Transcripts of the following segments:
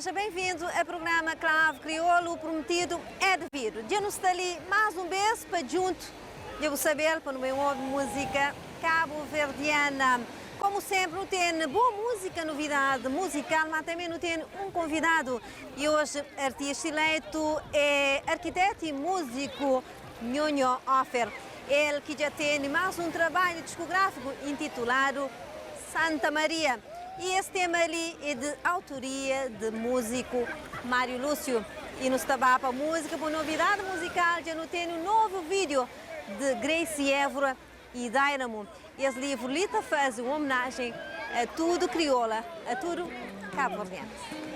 Seja bem-vindo a programa Clave Crioulo, o prometido é devido. Dja nu sta li más un bês pa djuntu dja bu sabe-l pa nu ben obi múzika kabuverdiana. Komu senpri nu ten boa múzika, novidadi muzikal, má tanbê nu ten un konvidadu i oji artista ileitu é arkitetu i múziku Nhonho Ofer. El ki dja tene más un trabadju diskugráfiku intituladu Santa Maria. I es tema li é di autoria di múziku Mário Lúcio. I nu sta ba pa múzika pa novidadi muzikal dja nu tene un novu vídeo di Grace Évora i Dynamo. Es livru li ta faze un omenajen a tudu kriola, a tudu kabuverdianus.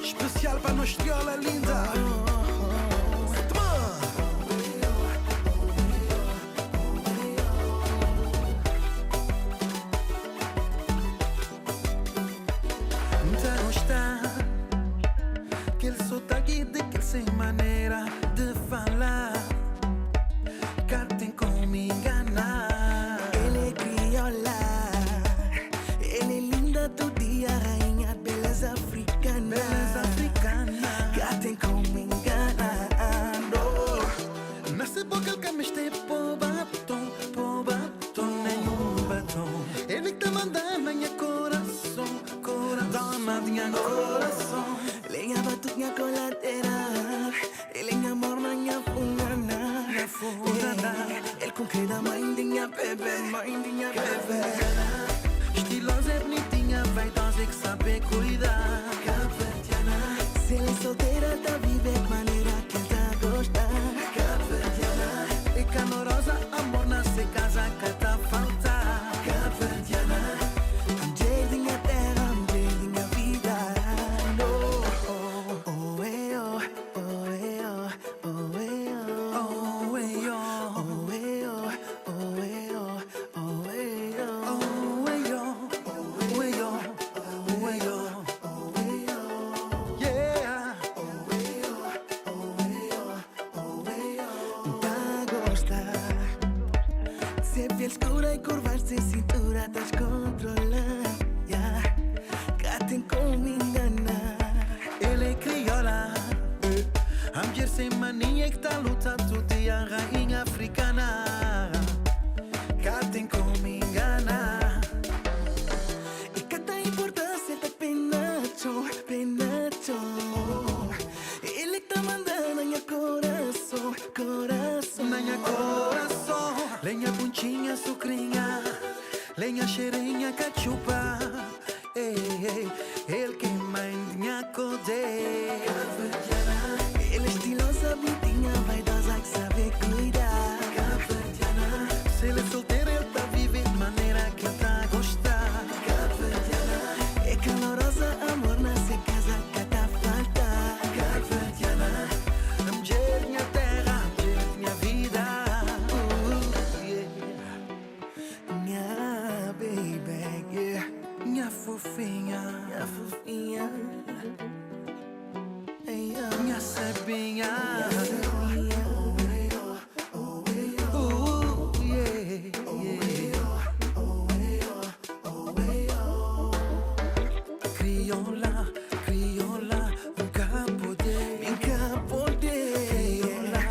Especial pa nos criola linda. N ta gosta kel sotaki di kel se manera de fala Ka ten komu ingana. El é criola, el é linda tudo dia, rainha de beleza africana. Beleza africana. Ka ten komu ingana. No. Na se boka el ka meste po baton, po baton, nenhum baton. Ele que tá mandando na nha coração, coração, dona de nha coração. Lenha batuque nha coladeira, el é nha amor na nha funana. Nha funana. El concreta mãe de nha bebê, mãe de nha bebê. Estilosa é bonitinha, vaidosa e que sabe cuidar. Cabo-verdiana. Se ela é solteira, tá vive de maneira que ele tá gostar. Cabo-verdiana. E calorosa, amor na se casa que tá faltar. Cabo-verdiana. Mulher de minha terra, mulher de minha vida. No. Oh, eh, oh, oh, eh, oh, oh, eh, oh. Oh, eh, oh. Oh, eh, oh, oh, eh, oh, oh, eh, oh. Oh, eh, oh. Oh, eh, oh. Oh, eh, oh. Yeah. Tá gosta. Se piel escura e curvas de cintura, estás controlar. Yeah. Cá tem como enganar. Ele é crioula. A mulher sem mania que tá luta todo dia, rainha africana. Cá tem como enganar. E cada importância tá penacho, penacho. Ele tá mandando nha coração, coração. Na nha coração, lenha pontinha, sucrinha, lenha cheirinha, cachupa. Ei, ei, ele que manda minha code. Ele é estilosa, bonitinha, vaidosa que sabe cuidar. Se ele é solteiro, ele tá vivendo de maneira que ele tá a gostar. É calorosa, amor, nasce casa que tá falta. A mulher minha terra, a mulher minha vida. Yeah. Minha baby, yeah. Minha fofinha, Minha fofinha. Ei, oh. minha sabinha. Minha Yeah, yeah. Crioula, crioula, nunca poder. Nunca poder. Crioula,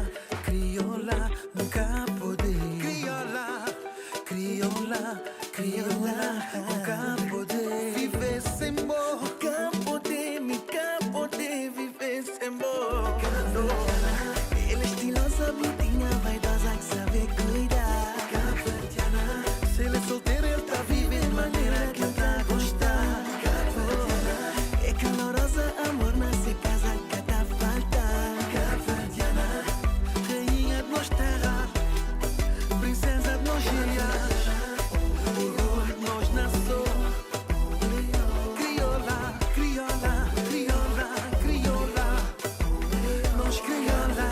crioula, nunca poder. Crioula, crioula, crioula, nunca poder. Viver sem bo. Nunca poder, nunca poder viver sem bo. Ela é estilosa, bonitinha, vaidosa que sabe cuidar. Se ele é solteiro, ele tá vivendo de maneira que ele tá a gostar. É calorosa, amor, nasce casa que tá falta. Rainha de nós terra, princesa de nós ilhas, orgulho de nós nação. Crioula, crioula, crioula, crioula, nós crioula.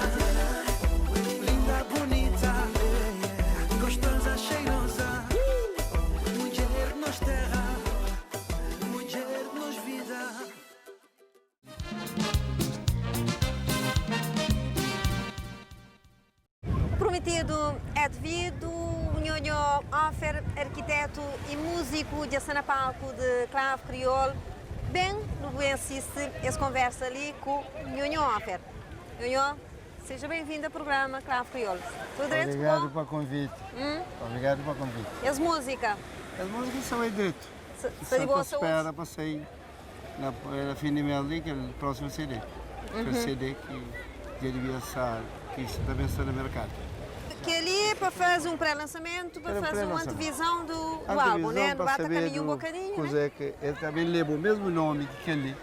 prometido é devido, Nhonho Ofer, arquiteto e músico dja sta na palco de Clave Kriol. Ben, nu ben assiste es conversa li ku Nhonho Ofer. Nhonho, seja ben-vindo a programa Clave Kriol. Tudo dreto ku bo? Obrigado pa convite. Obrigado pa convite. Es música? Es música sta bai dreto. Sta di boa Sta saúde? ta spera pa sai na fin di mes li kel próximo CD. Kel CD ki dja devia sta, ki sta ta ben sta na merkadu. Kel-li é pa faze un pré-lansamento, pa faze un antevizão do álbum, né? Antevizão Nu pa ba ta saber kaminha un do bokadinhu, né? kuzé ki el ta ben leba o mesmu nomi ki kel-li.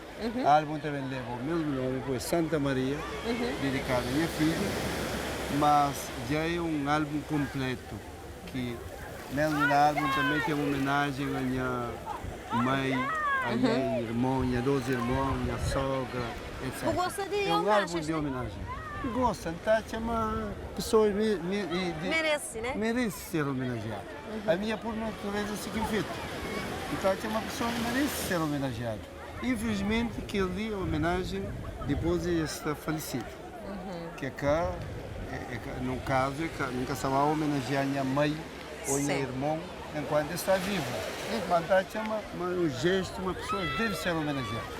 Álbum ta ben leba o mesmu nomi, pois Santa Maria, dedikadu a nha fidja, mas dja é un álbum konpletu ki mesmu na álbum tanbe ten omenajen a nha mai, a nha irmon, nha dos irmon, nha sogra, etc. Bu gosta di É un álbum omenagens, di né? omenajen. N gosta, N ta atxa ma pesoas Merese, né? merese ser omenajiadu. Ami é pur natureza si ki N fetu. N ta atxa ma pesoas merese ser omenajiadu. Infelizmenti kel li omenajen dipos di es sta falesidu. Ke ka, no kazu, e ka, N ka sta ba omenajiá nha mai o nha irmon enkuantu es sta vivu. Ma N ta atxa ma un jestu ma pesoas debe ser omenajiadu.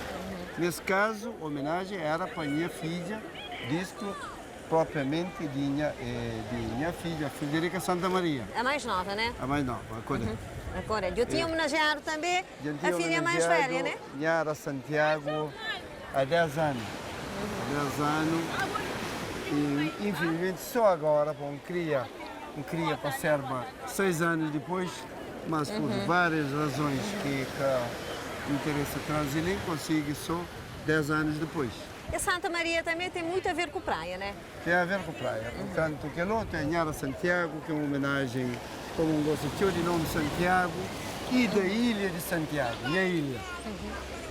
Nes kazu, omenajen era pa nha fidja, disku propriamenti di nha, di nha fidja Frederica Santa Maria. A mais nova, né? A mais nova, a Corete. A Corete. Djo tinha homenageado tambe Dja N tinha a filha mais homenageado velha, né? Nhara Santiago há 10 anu. Há 10 anu e infelizmente só agora, bom, N kria, N kria pa serba 6 anos depois, mas por várias razões ki ka interesa traze li, N konsigi só 10 anos depois. E Santa Maria tanbe ten muitu a ver ku praia, né? Ten a ver ku praia. Purtantu, kel otu é Nhara Santiagu, ki é un omenajen komu N gosta txeu di nomi Santiagu i da ilha di Santiagu, nha ilha.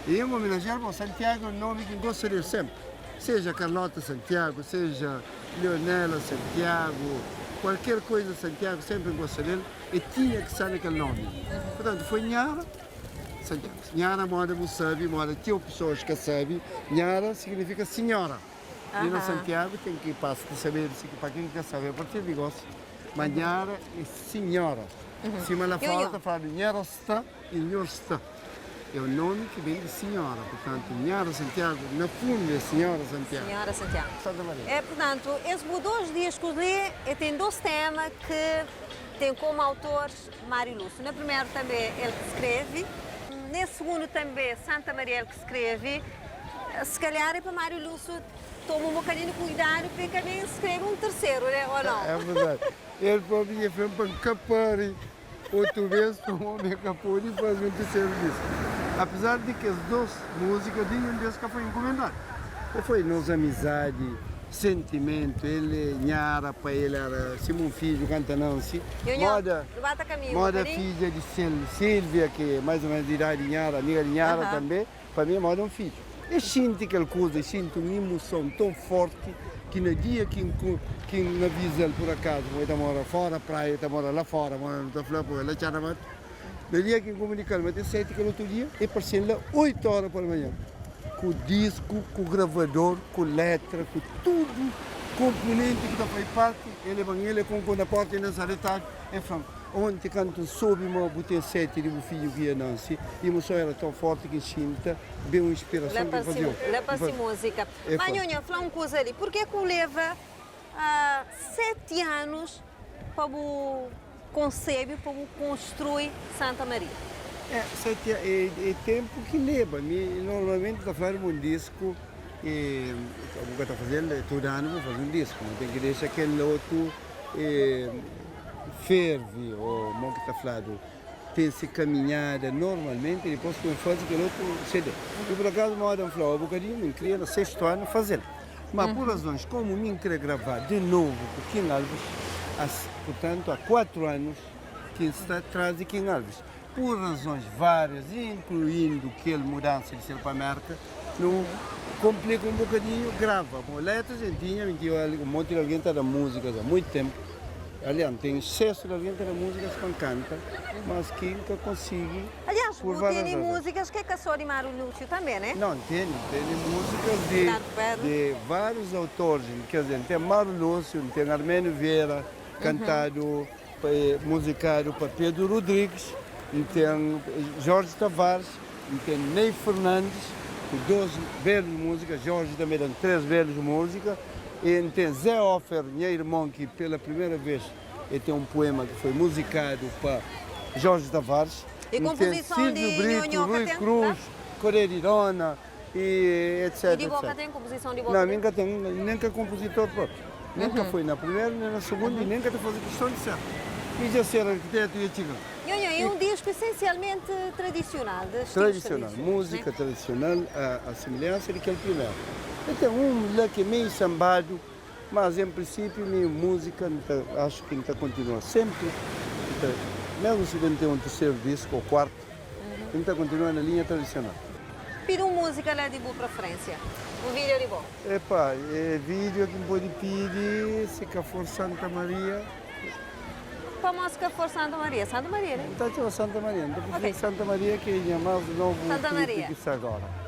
I un omenajen, bon, Santiagu é un nomi ki N gosta di el senpri. Seja Carlota Santiagu, seja Leonela Santiagu, kualker koiza Santiagu, senpri N gosta del e tinha ki sta na kel nomi. Purtantu, foi Nhara. Santiago. Nhara moda bu sabi, moda txeu pessoas ka sabi, Nhara signifika senhora. Li na Santiago ten ki pasa ta sabedu si pa ken ki ka sabi a partir di gosi, ma Nhara é senhora. Sima la fora ta fladu Nhara sta e Nhor sta. É un nomi ki ben di senhora, purtantu Nhara Santiago na fundu é Senhora Santiago. Senhora Santiago. Santa Maria. É, purtantu, es bu dos diskus li e ten dos tema ki ten komu autores Mário Lúcio. Na primeru tanbe el ki skreve. Nes sugundu tanbe Santa Maria el ki skreve. Se kalhar é pa Mário Lúcio toma un bokadinhu di kuidadu pa e ka ben skrebe un terseru, ne? Ô nau? É verdadi. El própi dja fla-m pa N ka pari otu bes pa un omi ka pode faze un terseru disku. Apezar di kes dos múzika ninhun di es ka foi inkumendadu. Ô foi nos amizadi. Sentimentu, el é nhara pa el era sima un fidju kanta Nancy, moda moda fidja di sel Silvia ki é mais ou menos di idadi di nhara, amiga di nhara tanbe, pa mi é moda un fidju. E xinti kel kuza, e xinti un imuson ton forti ki na dia ki N ki N aviza-l pur akazu ma el ta mora fora praia, el ta mora la fora, moda nu ta fla, pur el la txada matu, Na dia ki N kumunika-l ma ten seti kel otu dia, el parse-m la oitu óra palmanhan, ku disku, ku gravador, ku létra, ku tudu konpunenti ki ta fai parti. El leba-m, el e konko na pórta, el na detadu, el fla-m, Onti kantu N sobi ma bu ten seti di bu fidju ki ia nanse, imoson éra ton fórti ki N xinta ben un inspirason ki N faze-u. La parse múzika. Má nho, fla un kuza li, purke ku leva 7 anus pa bu konsebe, pa bu konstrui Santa Maria? É, 7 é tempu ki leba. Mi normalmenti ta fladu ma un disku e bu ka ta fazel tudu anu bu faze un disku, ma ten ki dexa kel otu ferve o mo ki ta fladu ten se kaminhada normalmenti dipos ki bu faze kel otu CD. I pur akazu moda N fla-u bokadinhu mi N kria na sextu anu fazel. Ma pur razons komu mi N kre gravá di novu ku Kim Alves, as, purtantu a 4 anus ki N sta tras di Kim Alves. Pur razons várias, inkluindu kel mudansa di ser pa Merka, nu konplika un bokadinhu grava. Bon, letras N tinha, mi tinha un monti di algen ta da múzikas a muitu tenpu. Aliás, N ten exsesu di algen ta da múzikas pa N kanta, mas ki N ka konsigi. Aliás, Por bu várias tene razões. múzikas ki é ka só di Mário Lúcio tanbê, né? Não, tene, tene múzikas di, Tantu Pedro. di várius autores. Quer dizer, ten Mário Lúcio, ten Arménio Vieira, kantadu pa muzikadu pa Pedro Rodrigues, N ten Jorge Tavares, N ten Ney Fernandes ku 2 belus múzika, Jorge tanbe da-m 3 belus múzika, e N ten Zé Ofer, nha irmon ki pela primera vez e ten un puema ki foi muzikadu pa Jorge Tavares, E N ten konpozison Silvio di Brito, Nhonho ka Rui ten? Cruz, Coré di Dona e etc. E di bo etc. ka ten? Konpozison di bo Não, ka mi ten? ka ten, nen ka konpozitor propi. Nen ka foi na primeru, nen na sugundu i nen ka ta faze kiston di ser. Mi dja ser arkitetu i txiga. Nhonho, é un disku esensialmenti tradisional, di stilus Tradisional, tradisionais, né? múzika tradisional, a similhansa di kel primeru. El ten un la ki é meiu sanbadu, mas en prinsipiu mi múzika N ta axu ki N ta kontinua senpri, N ta, mesmu si ben ten un terseru disku ô kuartu, N ta kontinua na linha tradisional. Pidi un múzika la di bu preferênsia. Un vídeo di bo. Epa, é vídeo ki N pode pidi, si ka for Santa Maria. Pamodi si ka for Santa Maria? Santa Maria, né? N ta txoma Santa Maria. N ta prifiri Santa Maria ki é nha más novu Santa klipi Maria. ki sta agora.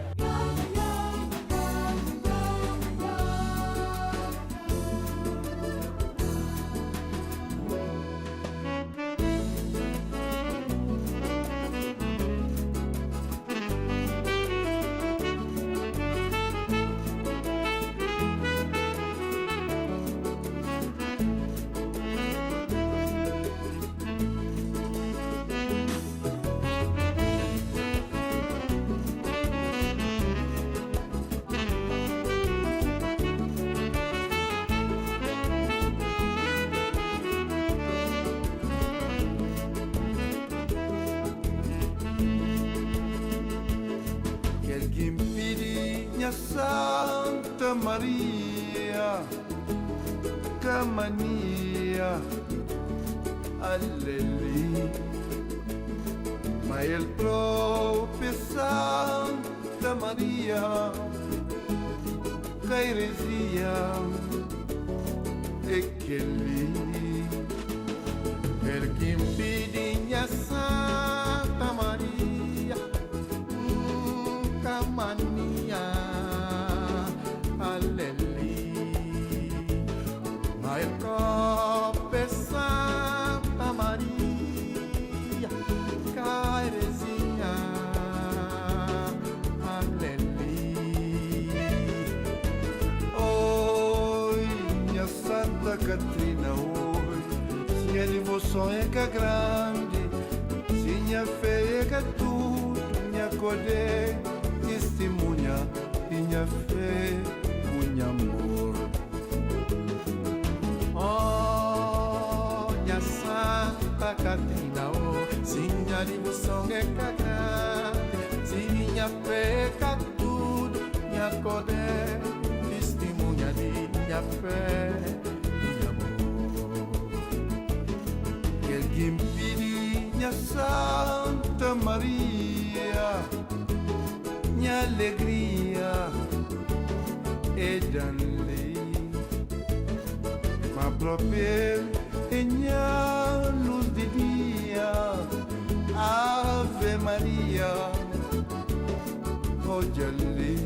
Kel ki N pidi nha Santa Maria Ka mania aleli Ma el propi Santa Maria Ka erezia é kel-li Kel ki N pidi nha Santa Maria Ka mania aleli Ma el propi Santa Maria Ka erezia aleli Oi, nha Santa Katrina, oi Si nha divoson é ka grandi Si nha fé é ka tudu Nha kodé tistimunha di nha fé ku nha amor Oh, nha Santa Katrina, oh Si nha divoson é ka grandi Si nha fé é ka tudu Nha kodé tistimunha di nha fé ku nha amor Kel ki N pidi nha Santa Maria Nha alegria é da-m li Ma propi el é nha lus di dia Ave Maria, odja li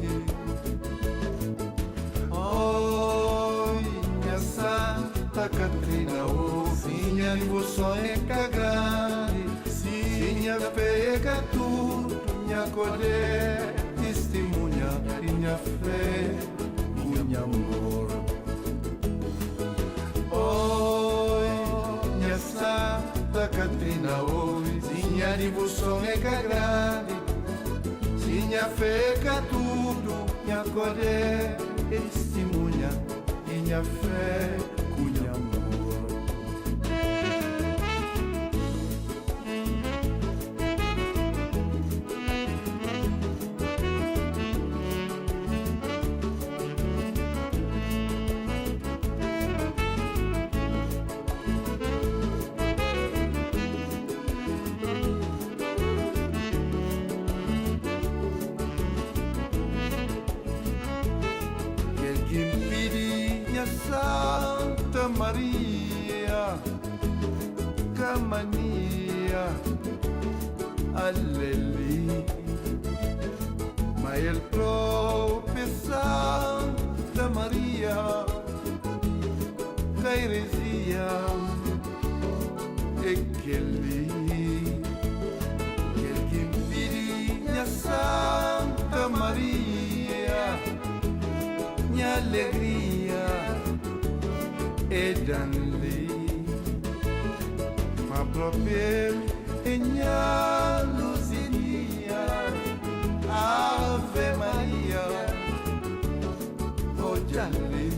Oi, nha Santa Katrina, oh Si nha divoson é ka grandi Si nha fé é ka tudu Nha kodé tistimunha di nha fé ku nha amor Oi, nha Santa Katrina, oi Si nha divoson é ka grandi Si nha fé é ka tudu Nha kodé tistimunha di nha fé ku nha amor Kel ki N pidi nha Santa Maria Ka mania aleli Ma el propi Santa Maria Ka erezia. alegria e dan li Ma propi el é nha luz di dia Ave Maria odja li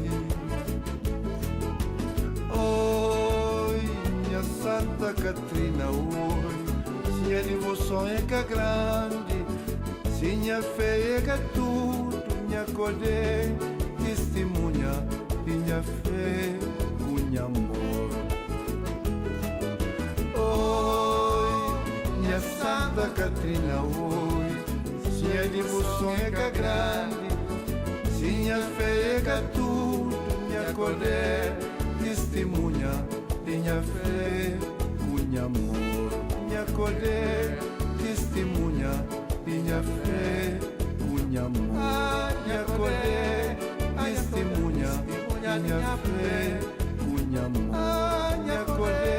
Oi nha Santa Katrina oi Si nha divoson é ka grandi Si nha fé é ka tudu Nha kodé tistimunha di nha fé ku nha amor Oi nha Santa Katrina oi Si nha divoson é ka grandi Si nha fé é ka tudu Nha kodé tistimunha di nha fé ku nha amor Nha kodé tistimunha di nha fé ku nha amor Nha kodé tistimunha di nha fé ku nha amor Nha kodé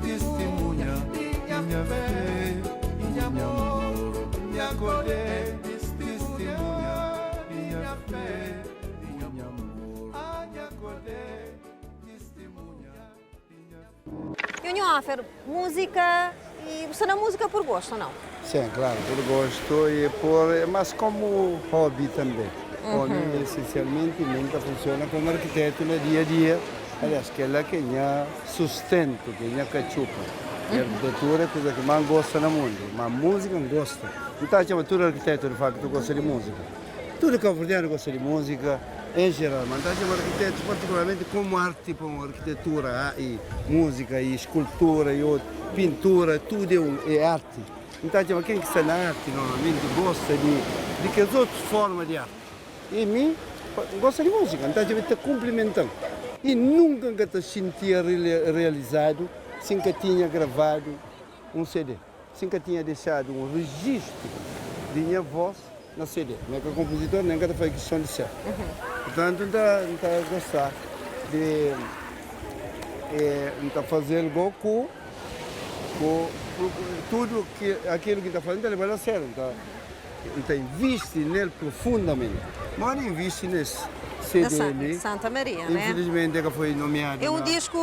tistimunha di nha fé ku nha amor Nha kodé tistimunha di nha fé ku nha amor Nha kodé tistimunha di nha fé. Nhonho Ofer, múzika e bu sta na múzika por gostu ou nau? Sim, claro, por gosto e por, mas como hobby tambe. Homi esencialmente mi ta funciona como arquiteto na dia a dia, aliás kela ke nha sustento, ke nha cachupa. E arquitetura é kuza ki mas gosta na mundo, ma música N gosta. N ta atxa ma tudo arquiteto de facto gosta di música. Tudo cabo-verdiano gosta di música em geral, ma N ta atxa ma arquitetos particularmente como arte, pa un arquitetura e música e escultura e outro, pintura, tudo é un é arte. N ta atxa ma ken ki sta na arte normalmente gosta di di kes otus forma di arte. E mi N gosta di música, N ta atxa ma ta cumplimenta-m. E nunca N ka ta xintia realizadu si N ka tinha gravadu un CD, si N ka tinha dexadu un rejistu di nha voz na CD. Mi é ka konpuzitor, nen N ka ta faze kiston di ser. Purtantu, N ta N ta gosta di N ta faze-l go ku ku tudu ki akilu ki N ta faze, N ta leba-l a sériu, N ta N ta invisti nel profundamenti. Modi invisti nes CD li, Santa Maria, né? infilismenti é ka foi nomiadu É un na. disku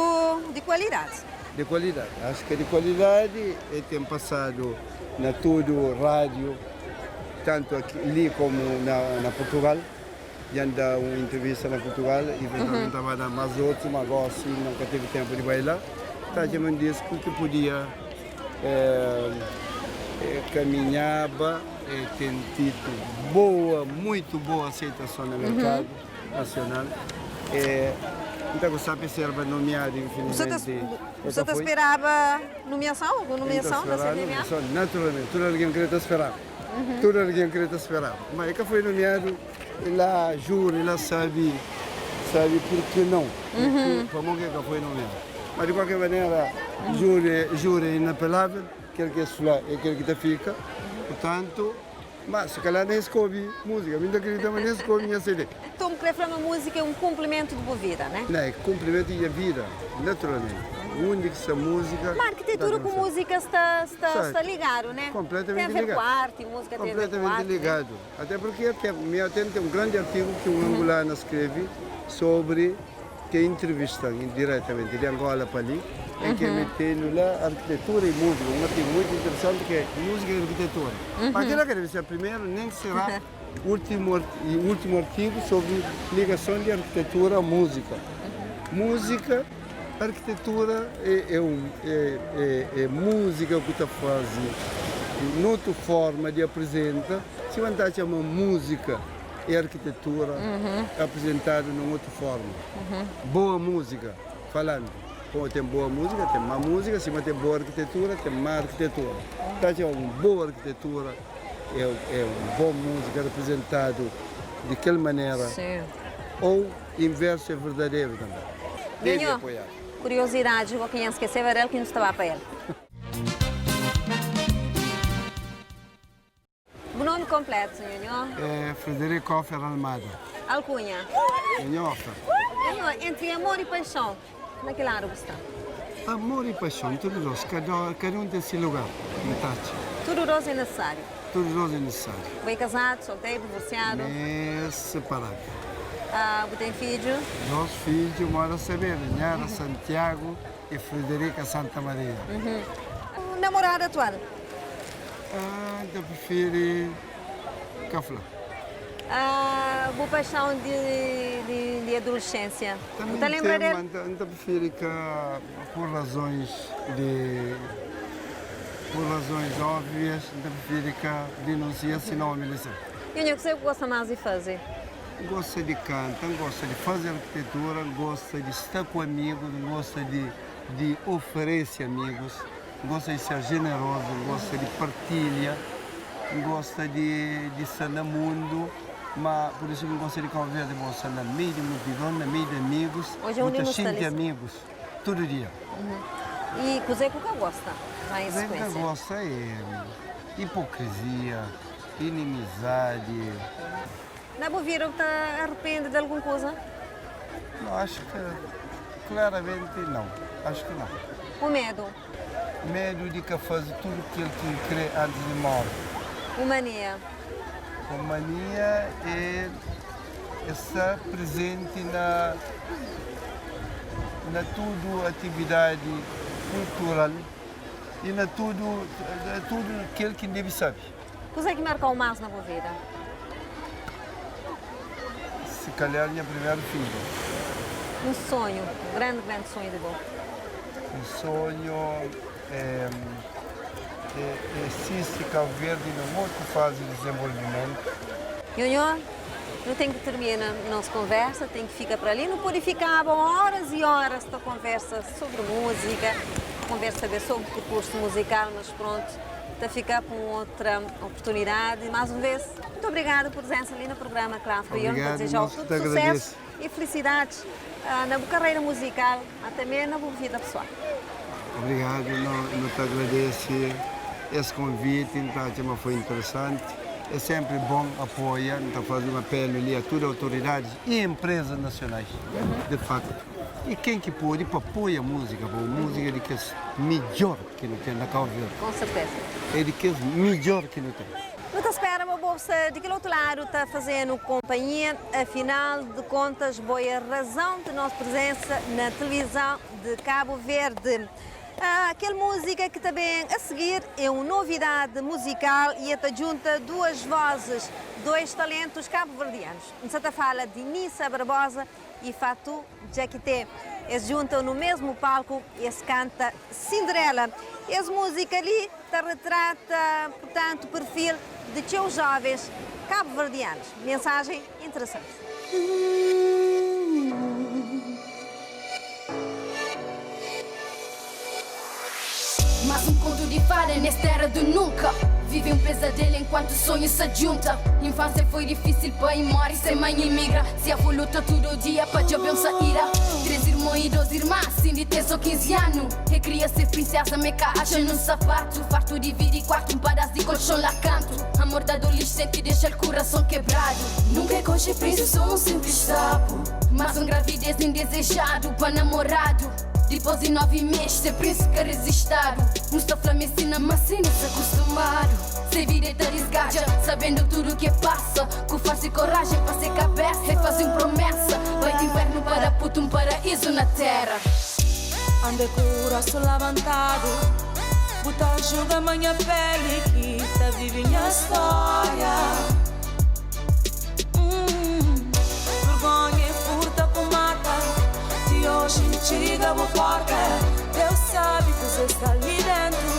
di kualidadi. Di kualidadi. Acho ke di kualidadi, e ten pasadu na tudu rádiu, tantu aki li komu na na Purtugal. Dja N da un intrivista na Purtugal, iventualmenti N ta ba da mas otu, ma gosi N ka tevi tenpu di bai la. Ta atxa ma un disku ki pudia kaminhaba, e ten tidu boa, muitu boa aseitason na merkadu nasional. N ta gostaba pa e serba nomiadu, infilismenti e ka foi. Bu ta speraba nomiason, algun nomiason na CNMA? Naturalmenti, tudu algen kre ta speraba. Tudu algen kre ta speraba. Ma e ka foi nomiadu, e la juri, la sabe, sabe purki nau, pamodi ki e ka foi nomiadu. Ma di kualker manera, juri, juri é inapelável, kel ki es fla é kel ki ta fika. Purtantu, ma si kalhar nen es ka obi múzika, mi N ta kridita ma nen es ka obi nha CD. Nton bu kre fla ma múzika é un kunplimentu di bu vida, né? Nau, é kunplimentu di nha vida, naturalmenti. Undi ki sta múzika. Ma arkitetura ku múzika sta sta sta ligadu, né? Konpletamenti Ten a ver ligadu. ku arti, múzika ten a ver ku Konpletamenti arti, né? ligadu. Até porque até mi até ten un grandi artigu ki un angolana skrebe sobri ke intrivista-m diretamenti di Angola pa li, en ke metenu la arkitetura i múzika. Un artigu muitu interesanti ke múzika i arkitetura. Ma kila ka debe ser primeru, nen será últimu últimu artigu sobri ligason di arkitetura a múzika. Múzika. Arkitetura é un é múzika ku ta faze n'otu forma di aprizenta, sima N ta atxa ma múzika e arkitetura aprizentadu nun otu forma. Boa múzika, falandu, komu ten boa múzika, ten má múzika, sima ten boa arkitetura, ten má arkitetura. N ta atxa ma un boa arkitetura é un bon múzika raprizentadu di kel manera ou. Inversu é verdaderu tanbê. Debe Nhonhô, apoiadu. kuriosidadi bo ki nha skeseba del ki nu sta ba pa el. Bu nomi konpletu, Nhonhô? É Frederico Hoffer Almada. Alkunha? Nhonhô Hoffer. Nhonhô, entri amor i paixon, na ki ladu bu sta? Amor i paixon, tudu dos, kada un ten si lugar, N ta atxa. Tudu dos é nesesáriu? Tudu dos é nesesáriu. Bu é kazadu, solteru, divorsiadu? Mi é separadu. Bu ten fidju? Nos fidju mora Saber, Nhara Santiago e Frederica Santa Maria. Namoradu atual? N ta prifiri ka fla. Bu paixão di adolescência? Bu ta lenbra del? N ta prifiri ka, pur razões di, pur razões óbvias, N ta prifiri ka denunsia si nomi li sin. Nhonho, kuzê ku gosta más di faze? N gosta di kanta, N gosta di faze arkitetura, N gosta di sta ku amigus, N gosta di di oferese amigus, N gosta di ser jenerozu, N gosta di partilha, N gosta di di sta na mundu, ma pur isu ki N gosta di Kabu Verdi, bo sta na meiu di multidon, na meiu di amigus, Oji bu undi ta nu sta xinti li? amigus tudu dia. I kuzê ku ka gosta? Vai em Kuzê ki N ka sekuénsia. gosta é ipokrizia, Inimizadi. Na bu vida bu ta arrepende di algun kuza? Não, acho que claramente não. Acho que não. U medu? Medu di ka faze tudu kel ki N kre antis di morre. U mania? U mania é é sta prezenti na na tudu atividadi kultural i na tudu tudu kel ki N debe sabe. Kuzê ki marka-u más na bu vida? Si kalhar nha primeru fidju. Un sonhu, un grandi, grandi sonhu di bo? Un sonhu é é sisti Kabu Verdi nun otu fazi di dizenvolvimentu. Nhonhô, nu ten ki tirmina nos konversa, ten ki fika pra li. Nu pode fikaba óras i óras ta konversa sobri múzika, konversa be sobri perkursu muzikal, mas prontu. Ta fika pa un otra oportunidadi. Más un vez, mutu obrigadu pa prezensa li na prugrama Clave Kriolu. N ta dizejau tudu susésu y felisidadis na bu karreira muzikal, ma tanbe na bu vida pesoal. Obrigadu, nu ta agradese es konviti, N ta atxa ma foi interesanti. É senpri bon apoia, N ta faze un apelu li a tudu autoridadis y enprezas nasionais, di faktu, y ken ki pode pa apoia múzika, pa múzika di kes midjór. Ki nu ten na Cabo Verde. Com serteza. É di kes midjor ki nu ten. Nu ta spera ma bo sta di kel otu ladu ta faze-nu konpanhia. Afinal di kontas, bo é razon di nos prezensa na tilivizon di Cabo Verde. Kel múzika ki ta ben a sigir é un novidadi muzikal i e ta djunta duas vozes, dois talentus kabuverdianus. N sa ta fala di Nissa Barbosa i Fatou Djakité. Es djunta nu mesmu palku i es kanta Cinderela. Es múzika li ta retrata, purtantu, perfil di txeu jovens kabuverdianus. Mensajen interesanti. Más un kontu di fada nes tera di nunka Vive un pezadelu enkuantu sonhu sa djunta Infansia foi difisil, pai mori, se mãe imigra Se avô luta tudu dia pa djobe un saída Três irmon i dôs irmã, Cindy ten sô 15 anu E kria ser prinseza, ma e ka atxa nun sapatu Fartu dividi kuartu, un padás di kolxon la kantu Amor di adolescenti dexa-l kurason kebradu Nunka e konxe príncipe, sô un simplis sapu Más un gravidez indezejadu pa namoradu Dipôs di 9 mês, se príncipe ka rezistadu Nu sta fla ma é sina, ma sina sta kustumadu Se vida é ta disgadja, sabendu tudu ki é pasa Ku forsa i korajen pa se kabesa É faze un promesa, bai di infernu pa da putu un paraízu na téra. Ande ku rostu labantadu Bu ta julga ma nha peli ki ta vive nha stória Vergonha é furta ku mata Ti oji N txiga bu porta Deus sabe kuzê sta li dentu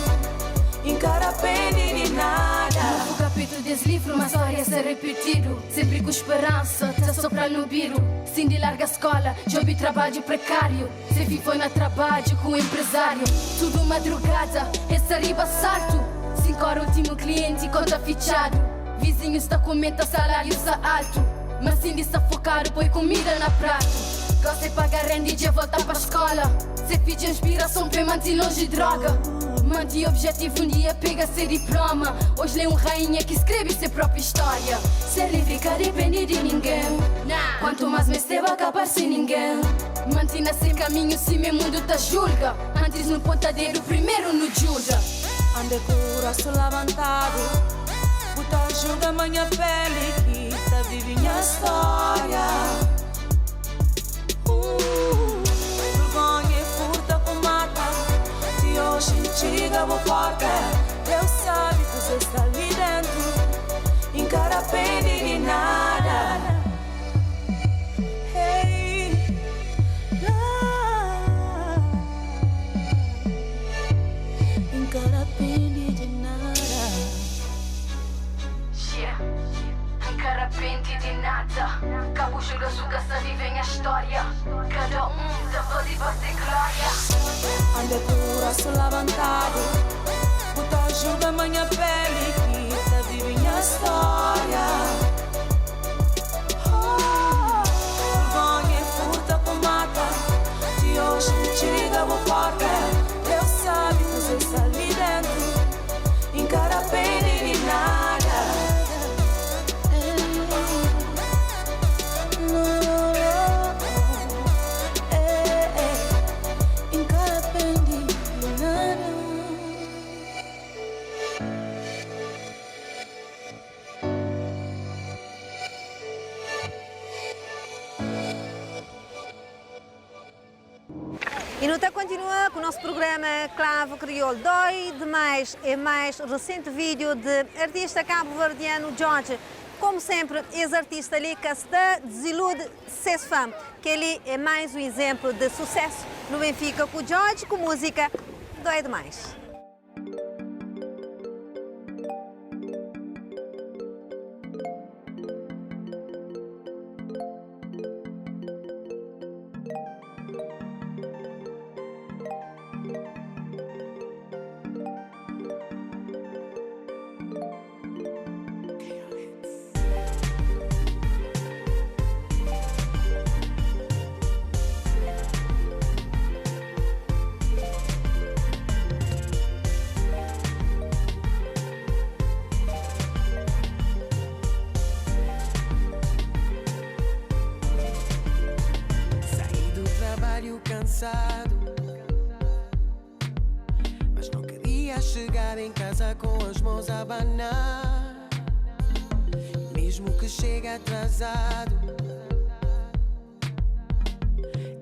I N ka rapende di nada. Novu kapitu des livru, ma stória sta ripitidu Senpri ku speransa ta sopra no biru Sin di larga skola, djobi trabadju prekariu Se fi foi na trabadju ku enprezariu Tudu madrugada es ta riba saltu 5 ora ultimu klienti konta fitxadu Vizinhus ta kumenta salariu sta altu Ma Cindy sta fokadu poi kumida na pratu Gosi e paga renda i dje volta pa skola Se fidju é nspirason p'e manti lonji droga Manti objetivu un dia pega se diploma Oji l'é un rainha ki skrebe se propi stória Ser livri ka depende di ningen Kuantu más mesteba ka parse ningen Manti na se kaminhu sime mundu ta julga Antis nu ponta dedu primeru nu djuda. Ande ku rostu labantadu Bu ta julga ma nha peli ki ta vive nha stória. ka sta vive nha stória Kada un ta faze pa se glória. Anda ku rostu labantadu Bu ta julga ma nha peli ki ta vive nha stória Oh, vergonha é furta ku mata Ti oji N txiga bu porta Deus sabe kuzê sta li dentu I N ka rapende di nada. E nu ta kontinua ku nos prugrama Clavo Kriol. Dói Demais é mais resenti vídeo de artista kabu-verdianu Djodje. Komu senpri, es artista li ka sta diziludi ses fã. Kel-li é mais un izénplu de susésu. Nu ben fika ku Djodje ku múzika Dói Demais. Saí do trabalho cansado Mas não queria chegar em casa com as mãos a abanar Mesmo que chegue atrasado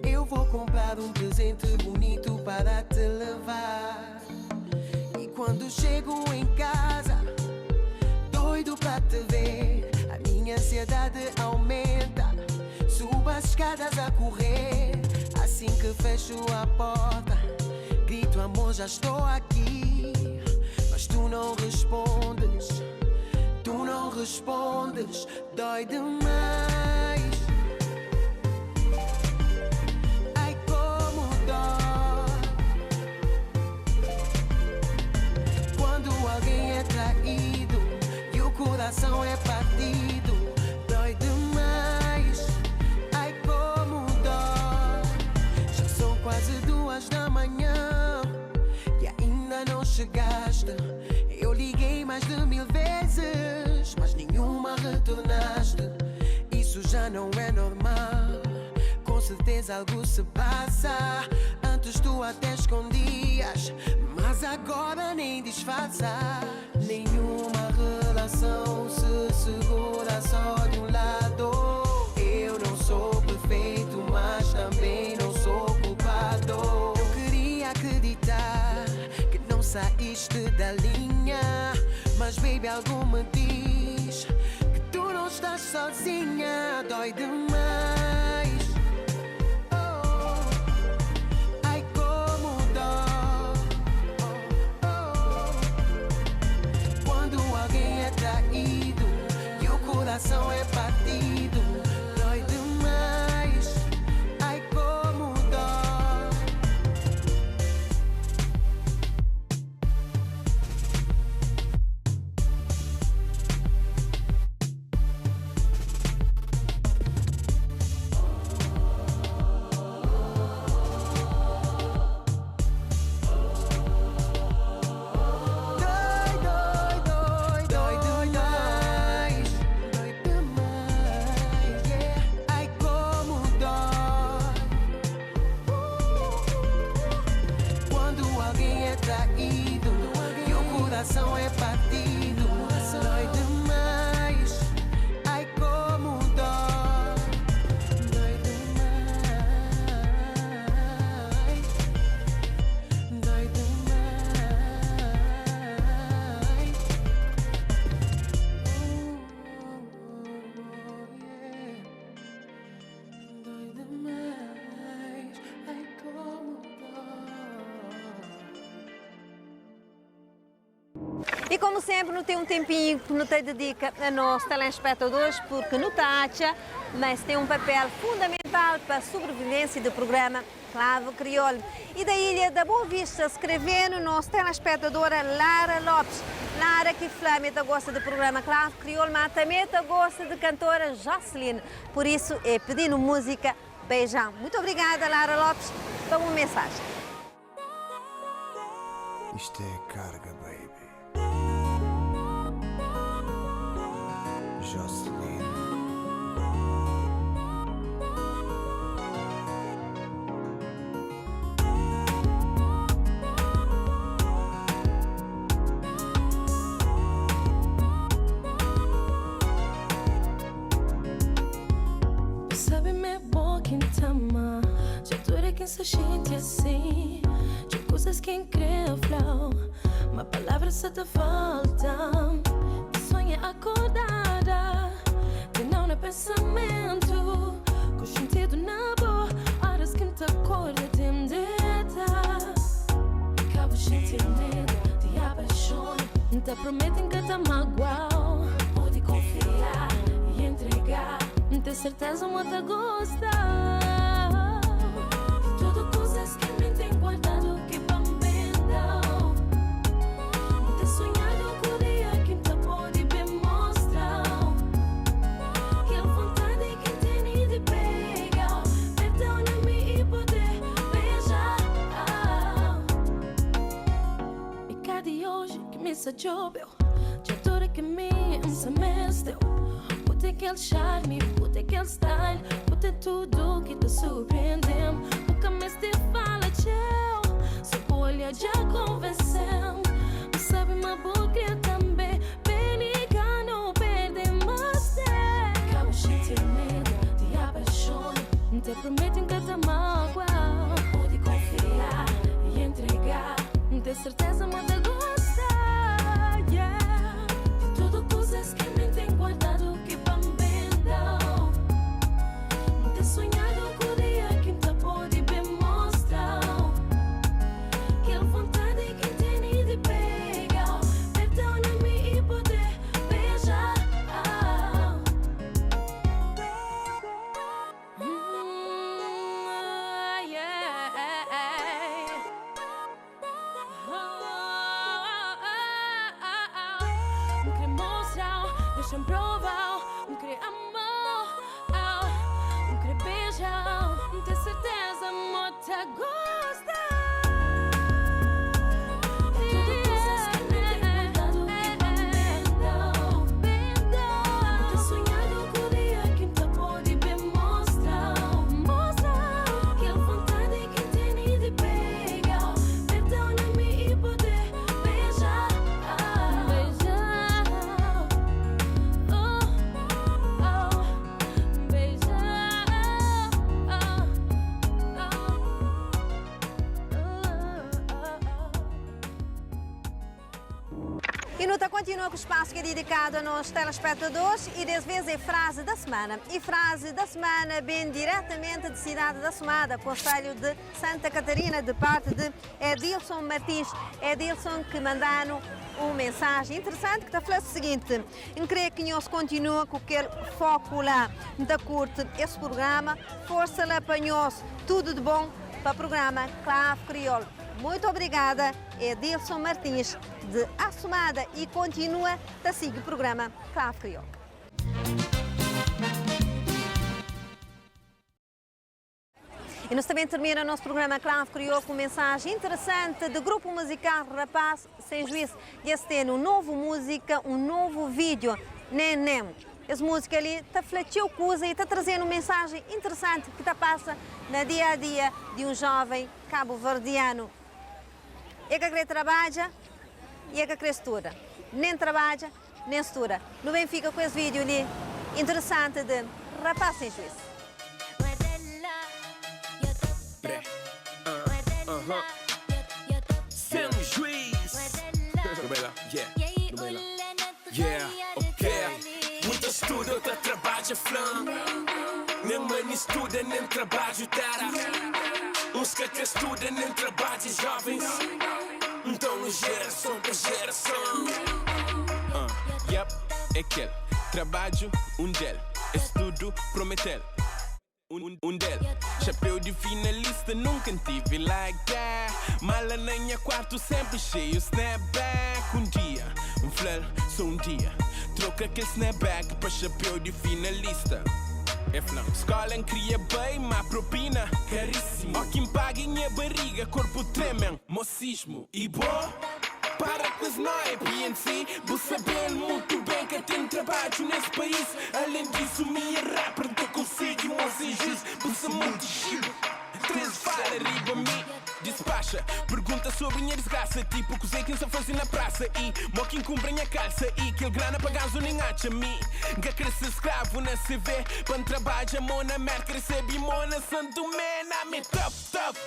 Eu vou comprar um presente bonito para te levar E quando chego em casa Doido pra te ver A minha ansiedade aumenta Subo as escadas a correr Assim que fecho a porta Grito amor, já estou aqui Mas tu não respondes Tu não respondes Dói demais Ai como dói Quando alguém é traído E o coração é partido Dói demais Ai como dói Já são quase duas da manhã E ainda não chegaste Eu liguei mais de mil vezes Mas nenhuma retornaste Isso já não é normal Com certeza algo se passa Antes tu até escondias Mas agora nem disfarça Nenhuma relação se segura só de um lado Eu não sou perfeito, mas também não sou culpado Eu queria acreditar que não saíste da linha Mas baby, algo me diz que tu não estás sozinha Dói demais oh, Ai como dói oh, oh. Quando alguém é traído e o coração é partido Dói demais, ai como dói Dói, dói, dói, dói demais Dói demais, yeah Ai como dói Quando alguém é traído e o coração é partido Dói demais, ai como dói Dói demais Dói demais Oh, yeah. Dói demais, ai como dói E como sempre, nu ten un tenpinhu ki nu ta dedika a nos telespectadores, porque nu ta atxa ma es ten un papel fundamental pa sobrevivênsia di prugrama Clave Kriol. E da ilha da Boa Vista, skrevenu nos telespetadora Lara Lopes. Lara ki fla ma e ta gosta di prugrama Clave Kriol, ma tanbe e ta gosta di kantora Jocelyn. Pur isu e pidi-nu múzika Beijão. Mutu obrigada Lara Lopes pa bu mensajen. Isto é a carga, baby. Jocelyn. Sabe ma é bo ki N ta ama Dja tudu ki N sa xinti asin Txeu kuzas ki N kre fla-u Ma palavras sa ta falta-m N sonha akordada Tene-u na pensamentu Ku xintidu na bo Óras ki N ta korda Ten deta Ka bu xinti medu di apaixona N ta promete N ka ta magua-u Pode konfia i entrega N ten serteza ma ta gosta Di tudu kuzas ki mi ten guardadu Ki pa N ben da-u N ten sonhadu ku dia ki N ta pode ben mostra-u Kel vontadi ki N tene di pega-u Perta-u na mi i pode beja-u E ka di oji ki mi sa djobe-u Dja tudu ki mi N sa meste-u Bu ten kel xarmi, bu ten kel style Bu ten tudu ki ta surprende-m Bu ka meste fala txeu So bu olha dja konvense-m Bu sabe ma bu kre tanbe Ben i ka nu perde más tempu Ka bu xinti medu di apaixona N ta promete N ka ta magua-u Pode konfia i entrega N ten serteza ma ta gosta, yeah Di tudu kuzas ki mi ten guardadu ki pa N ben da-u N ten sonhadu ku dia ki N ta pode ben mostra-u Kel vontadi ki N tene di pega-u Perta-u na mi i pode beja-u. N kre mostra-u, dexa-m prova-u N kre ama-u, N kre beja-u N ten serteza ma bu ta gosta Tudu kuzas ki mi ten guardadu ki pa N ben da-u N ten sonhadu ku dia ki N ta pode ben mostra-u Kel vontadi ki N tene di pega-u Perta-u na mi i pode beja-u Beja-u, oh, oh, beja-u, oh, oh, oh, oh. I nu ta kontinua ku spasu ki é didikadu a nos telespetadores i des vez é frazi da semana. I frazi da semana ben diretamenti di sidadi da Sumada, konselhu di Santa Catarina, di parti di Edilson Martins. Edilson ki manda-nu un mensajen interesanti ki ta fla siginti, N kre ki nhos kontinua ku kel foku la. N ta kurti es prugrama. Forsa la pa nhos. Tudu di bon pa prugrama Clave Kriol. Muitu obrigada Edilson Martins di Assomada i kontinua ta sigi prugrama Clave Kriol. I nos ta ben termina nos prugrama Clave Kriol ku mensajen interesanti di grupu muzikal Rapaz Sem Juiz. Dja es tene un novu muzika, un novu video, Nen Nen. Es muzika li ta fla txeu kuza i ta traze-nu un mensajen interesanti ki ta pasa na dia-a-dia di un joven kabuverdianu. E ka kre trabadja i e ka kre studa. Nen trabadja, nen studa. Nu ben fika ku es video li interesanti di Rapaz Sem Juiz. Sem juiz. Yeah, ok. Muita studa, outra trabadja flan. Nem mani studa, nem trabadju tera. Uns ka kre studa, nem trabadja jovens. Nton, gerason pa gerason. Uh, yep, é kel trabadju un del. Es tudu prometel un del Chapéu di finalista nunka N tive like that Mala na nha kuartu senpri xeiu snapback Un dia N fla-l so un dia Troka kel snapback pa chapéu di finalista E fla-m Skola N kria bai ma propina karísimu Óki N paga e nha bariga korpu treme-m Mocismu i bo? Para ku es noia PNC Bu sabe-l mutu ben ka ten trabadju nes país Alen disu mi é rapper N ta konsigi mos é juiz Bu sa monti xibu 3 fala riba mi Dispaxa Pergunta sobri nha disgrasa Tipo kuzê ki N sa faze na prasa I mo ki N kunpra nha kalsa I kel grana pa gazu nen atxa Mi N ka kre ser skravu na CV Pa N trabadja mo na Merka Resebe mo na Santumé Na mi tough tough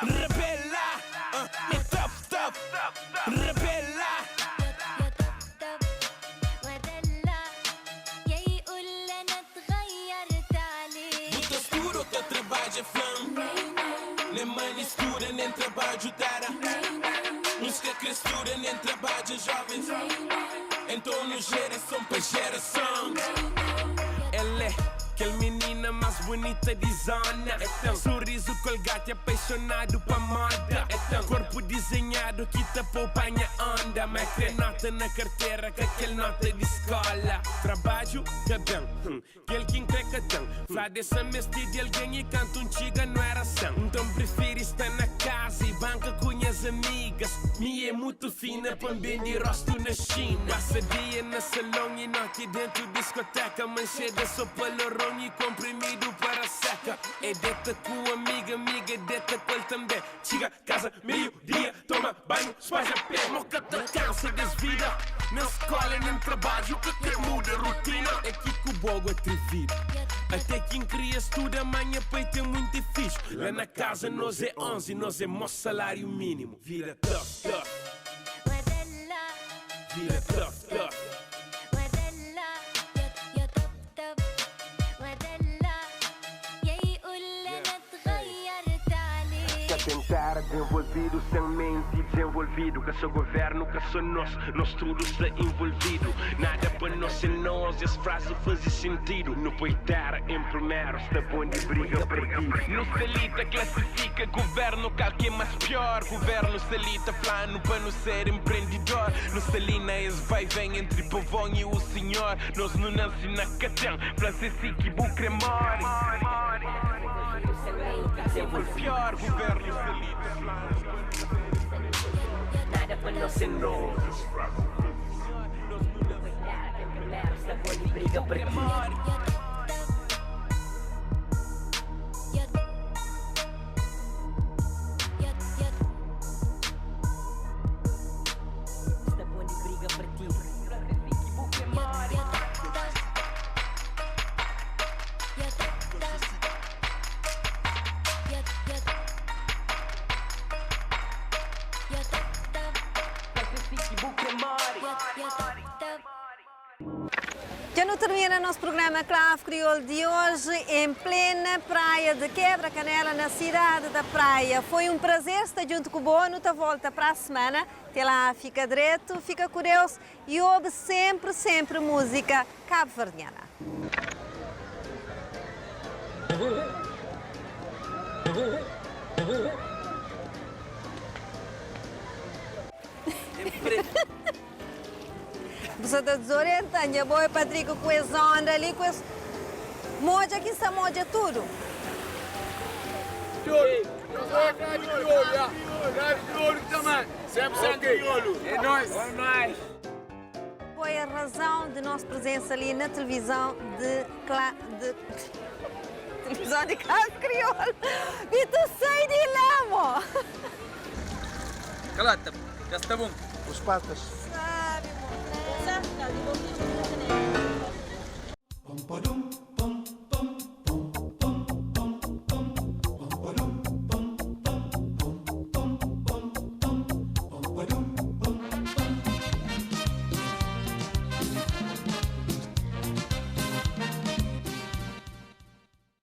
Rebela Mi tough tough Rebela. Bu ta studa ou ta trabadja fla-m Nen mani studa nen trabadju tera Uns ka kre studa nen trabadja jovens Enton nu jerason pa jerason El é kel minina más bunita di zona Surizu kolgati apaixonadu pa moda Korpu dizenhadu ki ta pô-u panha onda Ma kre nota na kartera ka kel nota di skola Trabadju ka ben, hum, kel ki N kre ka ten Fla desa meste di algen i kantu N txiga nu era sen Nton N prifiri sta na kaza i banka ku nhas amigas Mi é mutu fina pa N bende rostu na Xina Pasa dia na salon i noti dentu diskoteka Manxeda so pa loron i konprimidu para seka E deta ku amiga, amiga deta ku el tanbe Txiga kaza meiu dia, toma banhu, spaja pé Mo ka ta kansa des vida, nen skola nen trabadju ka kre muda rutina É ki ku bogu atrevidu, ate ki N kria studa Ma nha pai ten munti fidju, la na kaza nos é 11 Nos é mos saláriu mínimu Vida tough, tough Vida tough, tough. Ka ten tera dezenvolvidu sen menti dezenvolvidu Ka so governu, ka so nos, nos tudu sta involvidu Nada pa nos sen nos, es frazi faze sentidu Nu poi tera en primeru, sta bon di briga partidu Nu sta li ta klasifika guvernu, kal ki é mas pior Guvernu sta li ta fla-nu pa nu ser enprendidor Nu sta li na es vai-ven entri povon i u sinhor Nos nu nansi na ka ten fla se si ki bu kre more Pior governo sta li ta fla Dja nu termina nos prugrama Klav Kriol di oji en plena praia de Quebra Canela na sidadi da Praia. Foi un prazer sta djuntu ku bo, nu ta volta pra semana. Te la, fika dretu, fika ku Deus i obi senpri, senpri múzika kabuverdiana. Bu sa ta dizorienta nha boi Patrick ku es onda li ku es modja ki sa modja tudu. Foi a razão de nos presença li na televisão de Cla de televisão de Cabo Crioulo. Bito sai di lá mo. Kalata, já sta bom. Os patas. Sabi mo.